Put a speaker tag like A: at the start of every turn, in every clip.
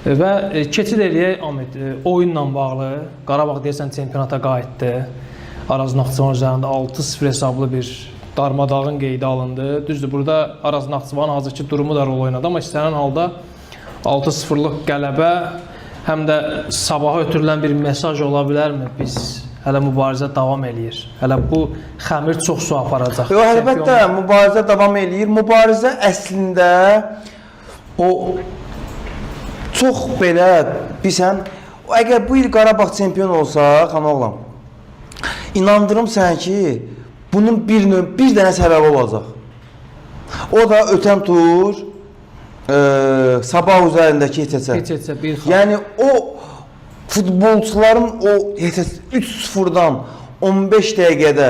A: Və keçid eləyək Ahmet, oyunla bağlı. Qarabağ deyəsən çempionata qayıtdı. Araz Naxçıvan üzərində 6-0 hesablı bir darmadağın qeydə alındı. Düzdür, burada Araz Naxçıvanın hazırki durumu da rol oynadı, amma istənilən halda 6-0-lıq qələbə həm də sabaha ötürülən bir mesaj ola bilərmi? Biz hələ mübarizə davam eləyir. Hələ bu xəmir çox su aparacaq.
B: Yox, əlbəttə mübarizə davam eləyir. Mübarizə əslində o çox belə bilsən, əgər bu il Qarabağ çempion olsa, xan oğlan, inandırım sənə ki, bunun bir dənə səbəbi olacaq. O da ötən tur Sabah üzərindəki HTC.
A: Heç-heçə bir xal.
B: Yəni o futbolçuların o 3-0-dan 15 dəqiqədə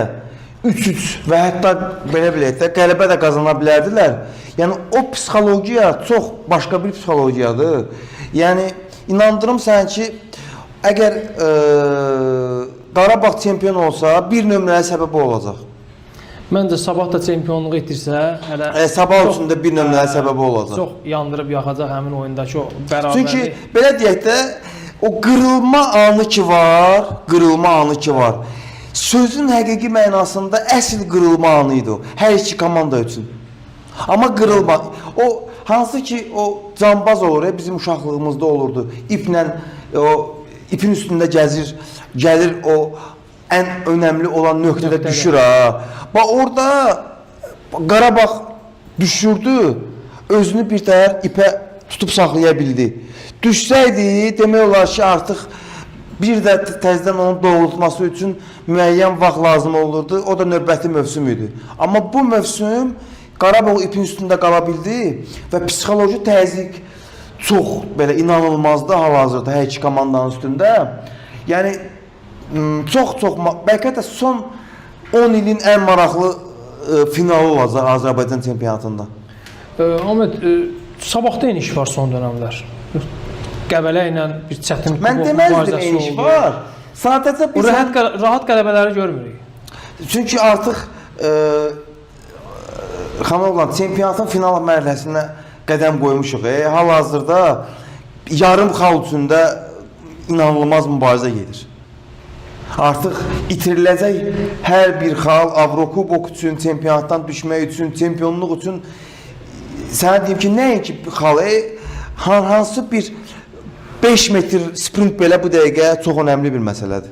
B: 3-3 və hətta belə bilək də qələbə də qazana bilərdilər. Yəni o psixologiya çox başqa bir psixologiyadır. Yəni inandırım sənə ki, əgər Qarabağ çempion olsa, bir nömrəli səbəb o olacaq.
A: Məncə Sabah da çempionluğu itirsə, hələ
B: Sabah
A: çox-
B: üçün də bir nömrəli səbəbi olacaq.
A: Çox yandırıb yaxacaq həmin oyundakı o bərabərlik.
B: Çünki belə deyək də, o qırılma anı ki var, qırılma anı ki var. Sözün həqiqi mənasında əsl qırılma anı idi o. Hər iki komanda üçün. Amma qırılma, o hansı ki o cambaz olur, bizim uşaqlığımızda olurdu. İplə o ipin üstündə gəzir, gəlir o ən önəmli olan nöqtədə
A: Nöqtədə.
B: düşür ha. Bax orada Qarabağ düşürdü, özünü bir təhər ipə tutub saxlaya bildi. Düşsəydi, demək olar ki, artıq bir də təzədən onu doğrultması üçün müəyyən vaxt lazım olurdu. O da növbəti mövsüm idi. Amma bu mövsüm Qarabağ ipin üstündə qala bildi və psixoloji təzyiq çox belə inanılmazdı hal-hazırda hər iki komandanın üstündə. Yəni çox-çox bəlkə də son 10 ilin ən maraqlı finalı olacaq Azərbaycan çempionatında.
A: Ahmet, Sabahda eniş var son dönəmlər. Qəbələ ilə bir çətin
B: Mən
A: kubok
B: deməzdim
A: mübarizəsi
B: eniş
A: oldu.
B: var. Sadəcə
A: Bu
B: biz
A: rahat qələbələri görmürük.
B: Çünki artıq xanım çempionatın final mərhələsinə qədəm qoymuşuq. Hal-hazırda yarım xal üçün də inanılmaz mübarizə gedir. Artıq itiriləcək hər bir xal Avrokubok üçün, çempionatdan düşmək üçün, çempionluq üçün sənə deyim ki, nəinki xal, hansı bir 5 metr sprint belə bu dəqiqə çox önəmli bir məsələdir.